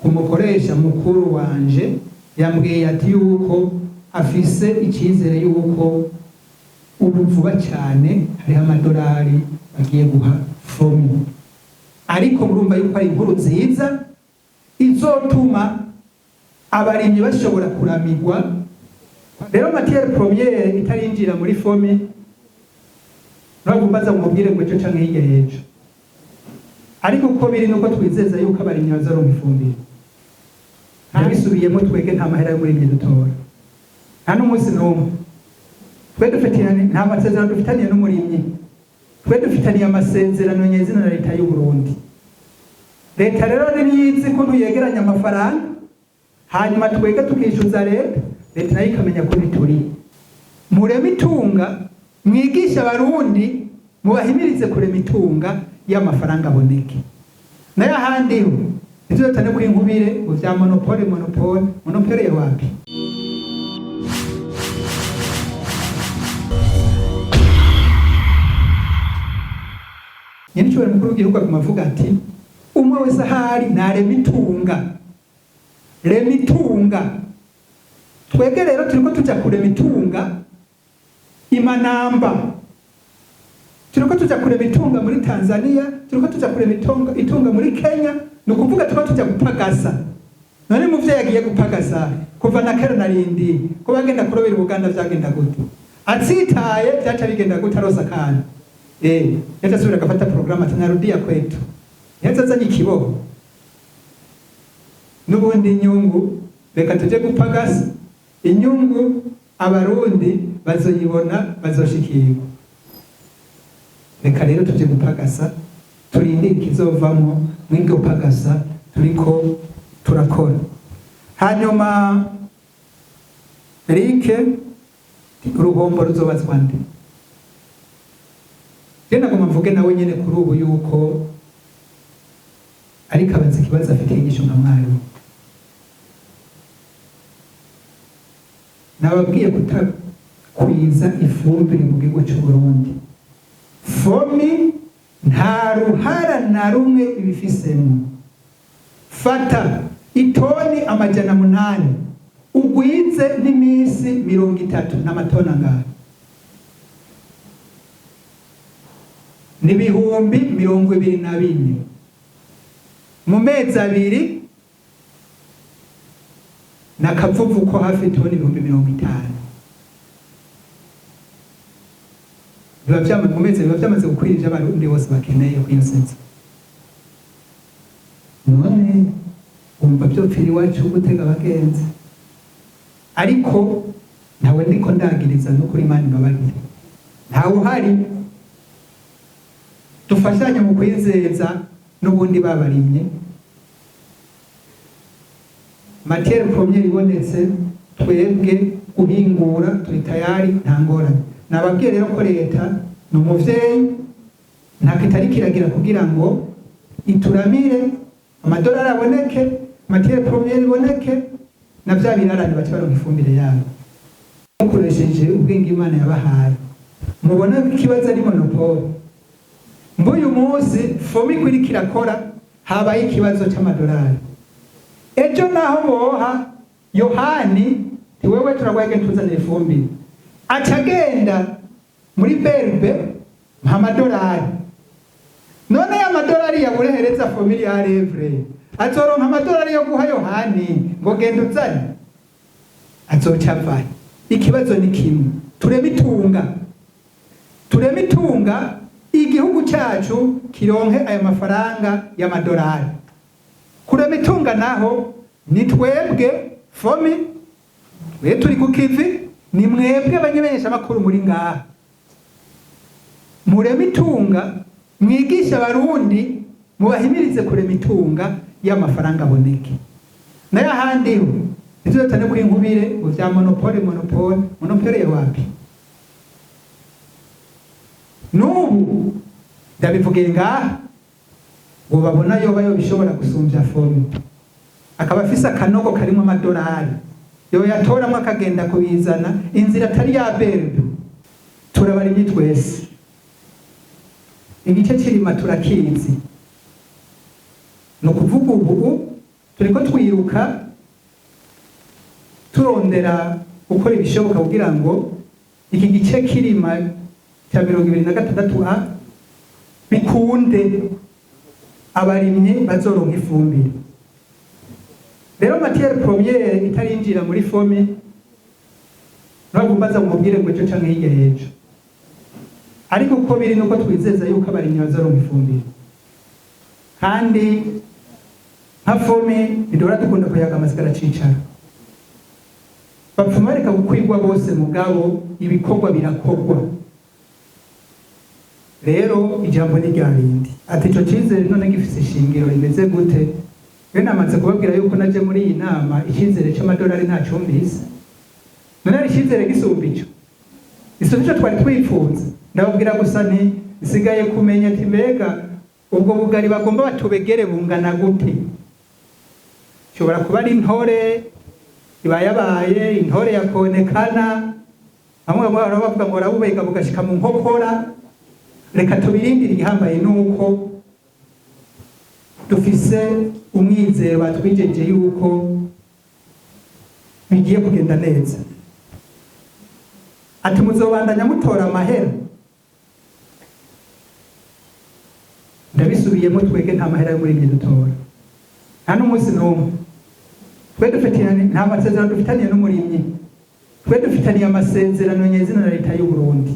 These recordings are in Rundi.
Ku mukoresha mukuru wanje yambwiye ati yuko afise icyizere yuko ubu vuba cyane hariho amadolari bagiye guha FOMI. Ariko murumva yuko ari inkuru nziza izotuma abarimyi bashobora kuramirwa. Rero matière première itarinjira muri FOMI, ntabwo mubwire ngo ejo canke hirya y'ejo. Ariko uko biri nuko twizeza yuko abarimyi bazaronka ifumbire. Ntabisubiyemo, twege nta mahera y'umurimyi dutora, nta n'umunsi n'umwe. Twe dufitaniye, nta masezerano dufitaniye n'umurimyi. Twe dufitaniye amasezerano nyezina na leta y'u Burundi. Leta rero niyizi ukuntu yegeranya amafaranga, hanyuma twege tukishyuza leta, leta nayo ikamenya ko bituri. Mureme itunga, mwigishe Abarundi, mubahimirize kurema itunga y'amafaranga aboneke. Nayo ahandi ho ntituzotane ko inkubire ngo vya monopole, monopole, monopole ya wapi? Nyenicubahiro mukuru w'igihugu aguma avuga ati umwe wese ahari narema itunga, rema itunga. Twebwe rero turiko tuja kurema itunga imanamba, turiko tuja kurema itunga muri Tanzania, turiko tuja kurema itunga muri Kenya. Ni ukuvuga turiko tuja gupagasa. None muvyeyi agiye gupagasa kuva na kera narindi ko bagenda kurobera Ubuganda, vyagenda gute? Atsitaye vyaca bigenda gute? Arosa akantu yaca asubira agafata programu ati narudia kwetu, yaca azanye ikiboho n'ubundi inyungu. Reka tuje gupagasa, inyungu Abarundi bazoyibona, bazoshikirwa. Reka rero tuje gupagasa, turindire ikizovamwo mw'iryo pagasa turiko turakora. Hanyuma Eric, uruhombo ruzobazwa nde? Je nagomba mvuge nawe nyene kuri ubu yuko ariko abaza ikibazo afite inyigisho nka mwarimu. Nababwiye kutakwiza ifumbire mu gihugu cy'u Burundi, FOMI nta ruhara na rumwe ibifisemo. Fata itoni 800 ugwize n'iminsi 30, n'amatoni angahe? Ni 24,000 mu mezi 2, n'akavuvu ko hafi toni 50,000. Biba byamaze mu mezi, biba byamaze gukwira ivyo Abarundi bose bakeneye kwiyoseza. None wumva vyopfira iwacu gutega abagenzi? Ariko ntawe ndiko ndagiriza, n'ukuri Imana imbabarire, ntawe uhari. Dufashanye mu kwizeza n'ubundi babarimye matière première ibonetse, twebwe guhingura turi tayari, nta ngorane. Nababwiye rero ko leta ni umuvyeyi, ntako itari kiragira kugira ngo ituramire, amadolari aboneke, matière première iboneke, na vya birarane bace baronka ifumbire yabo. Mukoresheje ubwenge Imana yabahaye, mubona ko ikibazo ari monopole. Mbuyu munsi FOMI ikwiriko irakora, habaye ikibazo c'amadolari. Ejo naho boha Yohani ti wewe turagwaye, tuzanira ifumbire, aca agenda muri berbe mpa amadolari. None ya madolari yaburehereza FOMI ya revre, azoronka amadolari yo guha Yohani ngo genda uzane? Azoca avahe? Ikibazo ni kimwe: tureme itunga, tureme itunga, igihugu cyacu kironke aya mafaranga y'amadolari. Kurema itunga naho ni twebwe FOMI, twe turi ku kivi, ni mwebwe abamenyeshamakuru muri ngaha. Mureme itunga, mwigishe Abarundi, mubahimirize kurema itunga y'amafaranga aboneke. Nayo ahandi ho ntituzotane ko inkubire ngo vya monopole, monopole, monopole ya wapi? N'ubu ndabivugiye ngaha ngo babona yoba yobishobora gusumvya FOMI, akaba afise akanogo karimwo amadolari, yoyatoramwo akagenda kubizana inzira atari ya berbe. Turabarimyi twese, igice kirima turakizi. Ni ukuvuga ubu Turiko twiruka turondera gukora ibishoboka kugira ngo iki gice kirima cya 2026 A bikunde, abarimyi bazoronka ifumbire. Rero matière première itarinjira muri FOMI, ntabwo mubwire ngo ejo canke hirya y'ejo, ariko uko biri nuko twizeza yuko abarimyi bazoronka ifumbire. Kandi nka FOMI ntiduhora dukunda kuyaga amasigara cicara, bapfuma bareka gukwigwa bose, mugabo ibikorwa birakorwa. Rero ijambo ni rya rindi, ati ico cizere none gifise ishingiro rimeze gute? Rero namaze kubabwira yuko naje muri iyi nama icizere c'amadolari ntacumvise. None hari icizere gisumba ico? Ico nico twari twipfuza. Ndababwira gusa nti nsigaye kumenya ati mbega ubwo bugari bagomba batubegere bungana gute? Shobora kuba ari intore ibayabaye, intore yakonekana. Bamwe bamwe bahora bavuga ngo barabubega bugashika mu nkokora. Reka tubirindire. Igihambaye nuko dufise umwizero, batwijeje yuko bigiye kugenda neza. Ati muzobandanya mutora amahera? Ndabisubiyemo, twege nta mahera y'umurimyi dutora, nta n'umunsi n'umwe. Twe dufitaniye, nta masezerano dufitaniye n'umurimyi. Twe dufitaniye amasezerano nyezina na leta y'u Burundi.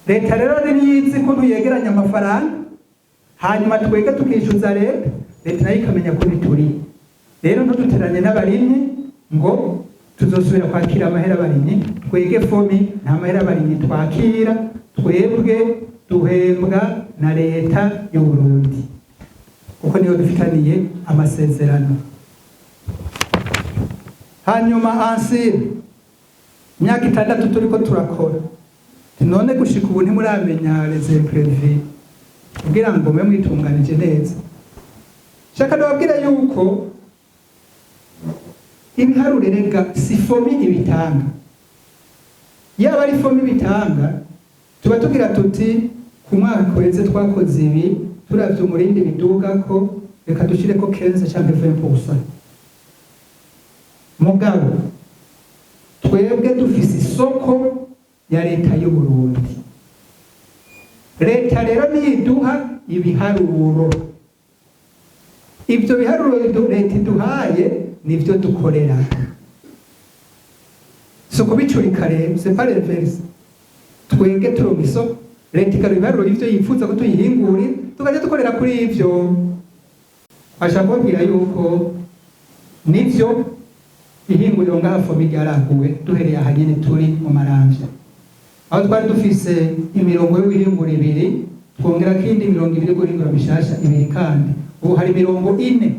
Leta rero niyizi ukuntu yegeranya amafaranga, hanyuma twege tukishyuza leta, leta nayo ikamenya kuri turi. Rero ntuduteranye n'abarimyi ngo tuzosubira kwakira amahera abarimyi. Twege FOMI nta mahera abarimyi twakira. Twebwe duhembwa na leta y'u Burundi kuko niyo dufitaniye amasezerano. Hanyuma ansire imyaka 6 turiko turakora, none gushika ubu ntimuramenya les imprévus kugira ngo mube mwitunganije neza. Shaka ndababwire yuko ibiharuro rega si FOMI ibitanga. Yaba ari FOMI ibitanga, tuba tugira tuti ku mwaka kweze twakoze ibi, turavye umurindi bidugako, reka dushireko 15 canke 20%. Mugabo twebwe dufise isoko ya leta y'u Burundi. Leta rero niyiduha ibiharuro, ibyo biharuro leta iduhaye nivyo dukorera. Si ukubicurika rero, c'est pas l'inverse. Twebwe turonka isoko, leta ikaruha ibiharuro y'ivyo yifuza ko tuyihingurira, tukaja dukorera kuri ivyo. Ashaka kubabwira yuko nivyo ihinguriro ngaha FOMI ryaraguwe, duhereye aha nyene turi mu Maramvya, aho twari dufise imirongo yo guhingura ibiri, twongerako iyindi mirongo ibiri yo guhingura mishasha ibiri, kandi ubu hari imirongo ine,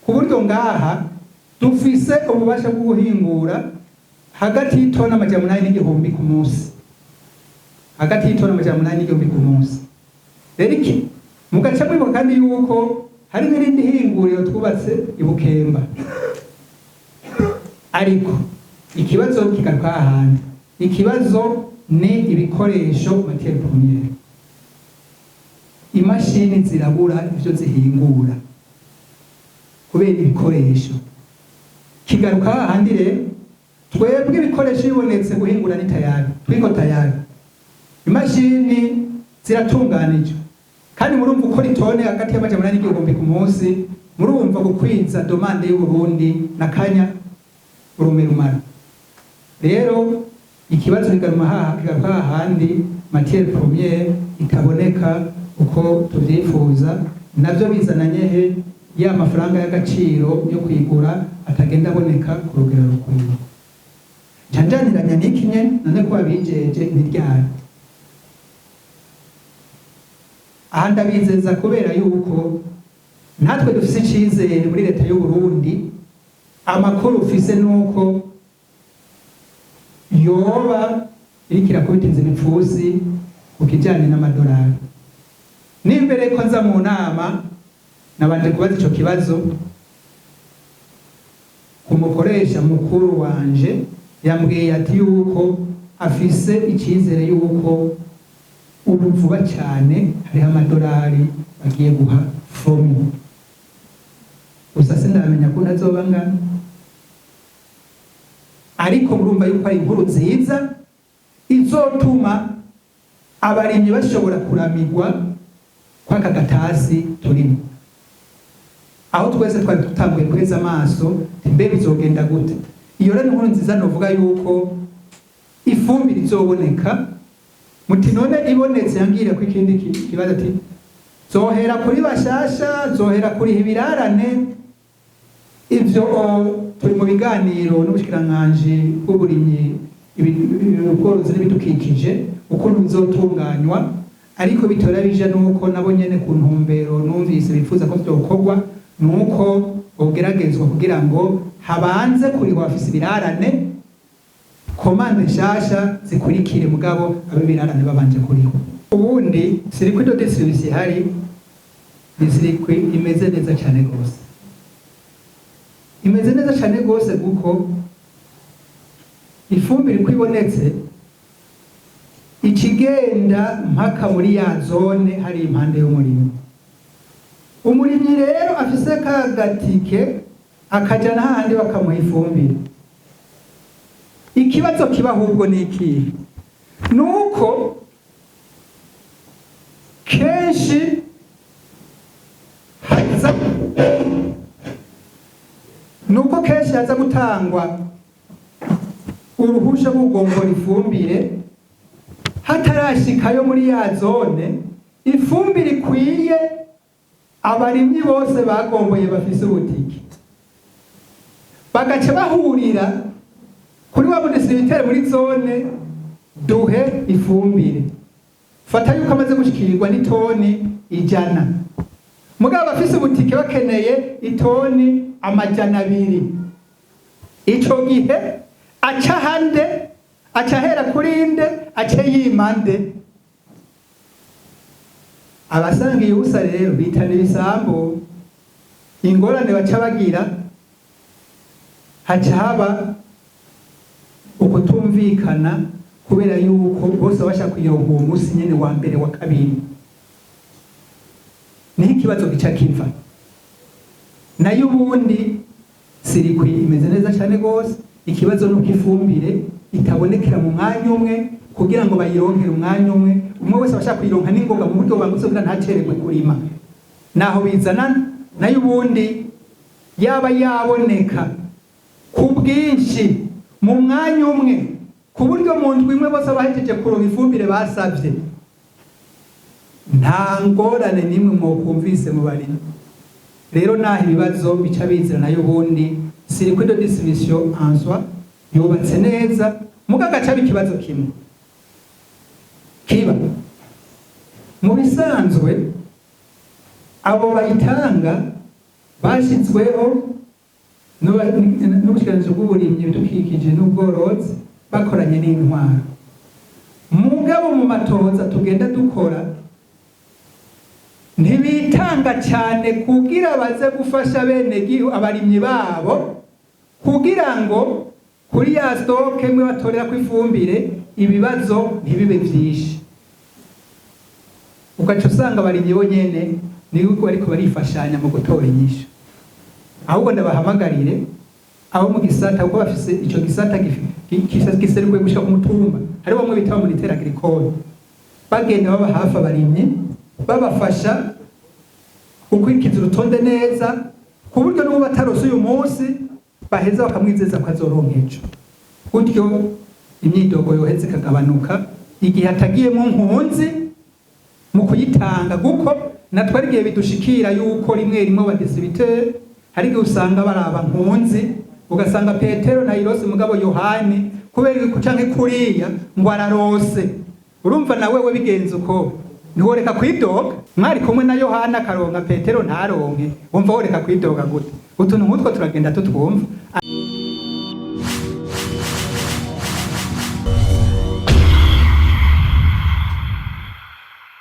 ku buryo ngaha dufise ububasha bwo guhingura hagati y'itoni 800 n'igihumbi ku munsi, hagati y'itoni 800 n'igihumbi ku munsi. Rero iki mugaca mwibuka kandi yuko hari n'irindi hinguriro twubatse i Bukemba, ariko ikibazo kigaruka ahandi. Ikibazo ni ibikoresho, matière première. Imashini zirabura ivyo zihingura kubera ibikoresho. Kigaruka hahandi rero, twebwe ibikoresho bibonetse guhingura ni tayari, twiko tayari, imashini ziratunganijwe. Kandi murumva uko ritone hagati y'800 n'igihumbi ku munsi, murumva gukwiza demande y'u Burundi na kanya urumerumara. Rero ikibazo kigaruma haha, kigaruka hahandi, matière première itaboneka uko tuvyifuza. Navyo bizananye he ya mafaranga y'agaciro yo kuyigura atagenda aboneka ku rugero rukwiye. Ncanjaniranya n'iki nyene, none ko babijeje ntiryari? Aha ndabizeza kubera yuko natwe dufise icizere muri leta y'u Burundi. Amakuru ufise nuko yoba iriko irakubita inzu ibipfusi ku kijanye n'amadolari. N'imbere ko nza mu nama nabanje kubaza ico kibazo ku mukoresha mukuru wanje, yambwiye ati yuko afise icizere yuko ubu vuba cyane hariho amadolari bagiye guha FOMI. Gusa sindamenya ko ntazoba ngana, ariko murumva yuko ari inkuru nziza izotuma abarimyi bashobora kuramigwa kw'aka gatasi turimo, aho twese twari dutanguye kweza amaso, mbe bizogenda gute? Iyo rero inkuru nziza novuga yuko ifumbire izoboneka. Muti none ibonetse, yambwira ko ikindi kibazo ati zohera kuri bashasha, zohera kuri ibirarane. Ivyo turi mu biganiro n'ubushikiranganji bw'uburimyi, ubworozi n'ibidukikije ukuntu bizotunganywa, ariko bitora bija nuko nabo nyene ku ntumbero numvise bifuza ko vyokorwa, nuko bogeragezwa kugira ngo habanze kurihwa bafise ibirarane, commandes nshasha zikurikire, mugabo abe ibirarane babanje kurihwa. Ubundi circuit de distribution ihari ni circuit imeze neza cyane rwose, imeze neza cyane rwose, kuko ifumbire uko ibonetse ikigenda mpaka muri ya zone hari impande y'umurimo. Umurimyi rero afise ka gatike akajana hahandi bakamuha ifumbire. Ikibazo kiba ahubwo ni ikihe? Nuko kenshi haza, nuko kenshi haza gutangwa uruhusha rwo kugombora ifumbire hatarashikayo muri ya zone ifumbire ikwiye. Abarimyi bose bagomboye bafise ubutike bagaca bahurira kuri wa mudistributeur muri zone: "Duhe ifumbire." Fata yuko amaze gushikirwa n'itoni 100, mugabo abafise ubutike bakeneye itoni 200. Ico gihe aca hande? Aca ahera kuri nde? Ace yima nde? Abasangiye ubusa rero bitana ibisambo. Ingorane baca bagira, haca haba ukutumvikana, kubera yuko bose bashaka kuyironka uwo munsi nyene, wa mbere, wa kabiri. Niho ikibazo gica kiva. Nayo ubundi circuit imeze neza cyane rwose. Ikibazo nuko ifumbire itabonekera mu mwanya umwe kugira ngo bayironkere umwanya umwe. Umwe wese abashaka kuyironka n'ingoga mu buryo bubangutse kugira ntacererwe kurima, naho bizanana. Nayo ubundi yaba yaboneka ku bwinshi mu mwanya umwe, ku buryo mu ndwi imwe bose bahejeje kuronka ifumbire basavye, nta ngorane n'imwe mwokumvise mu barimyi. Rero naho ibibazo bica bizira. Nayo ubundi circuit de distribution en soi yubatse neza, muga gaca ikibazo kimwe kiba mu bisanzwe: abo bayitanga bashyizweho n'ubushikiranganji bw'uburimyi, ibidukikije n'ubworozi bakoranye n'intwaro, mugabo mu matohoza tugenda dukora ntibitanga cyane kugira baze gufasha bene gihu abarimyi babo, kugira ngo kuri ya stock mwe batorera ku ifumbire ibibazo ntibibe vyinshi. Ugaca usanga abarimyi bo nyene nibo bariko barifashanya mu gutora inyishu. Ahubwo ndabahamagarire abo mu gisata, kuko bafise ico gisata giserukuye gushika ku mutumba, hari bamwe bita ba moniteur agricole, bagenda baba hafi abarimyi, babafasha gukurikiza urutonde neza, ku buryo n'ubu batarose uyu munsi baheza bakamwizeza ko azoronka ejo. Gutyo imyidogo yoheze ikagabanuka igihe atagiyemo nkunzi mu kuyitanga, kuko natwe ari igihe bidushikira yuko rimwe rimwe abadistributeurs hari igihe usanga baraba nkunzi, ugasanga Petero ntayirose, mugabo Yohani kubera iku canke kuriya ngo ararose. Urumva nawe we bigenze uko, ntiworeka kwidoga? Mwari kumwe na Yohana akaronka, Petero ntaronke, wumva woreka kwidoga gute? Utuntu nk'utwo turagenda tutwumva.